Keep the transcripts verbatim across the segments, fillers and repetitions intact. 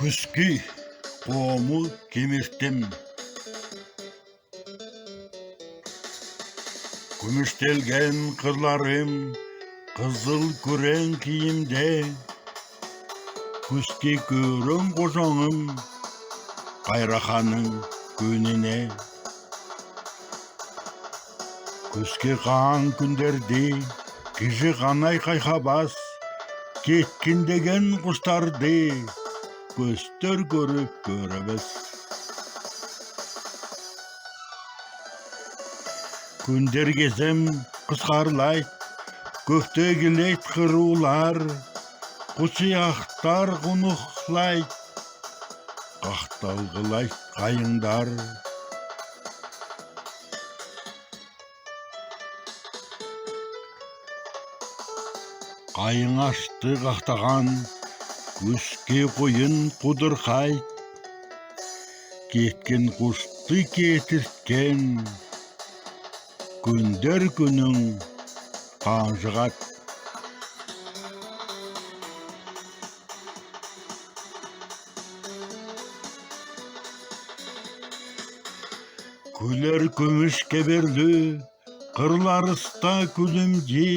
Күски хому кимиртем. Күмүштелген кырларым кызыл күрең кийимде. Күски көрем кожаным кайраханың күүнине. Күски каан күндерди кижи канай кайхабас, кеткин деген куштарды көстер көрүп көребиз. Күндер кезем кыскарлайт, көвтегилейт кыруулар, кучуяхтар кунухлайт, кахталгылайт кайыңдар. Кайың ашты кахтаган күски куйын кудырхайт, кеткен кушты кетирткен күндер күнүн каншыгат. Күлер күмүш кеберлүү кырларыста күлүмҗи,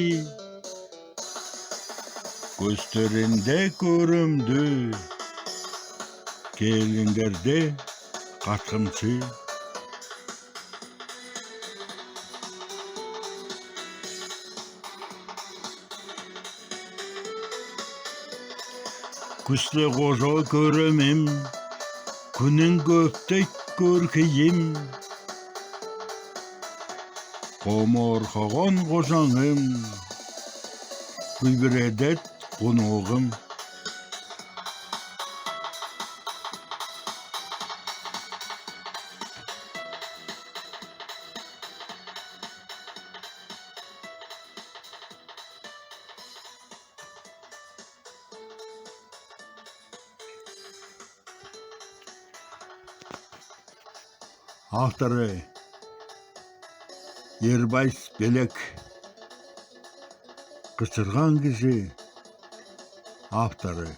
көстеринде көрүмдүү келиндерде каткымчы. Күсле кожа көремим, күнин көптейт көркейим. Хомор хогон кожаным, куйбиредет кунугым. Авторы: Ербайс Белек. Кычырган кижи. Авторы: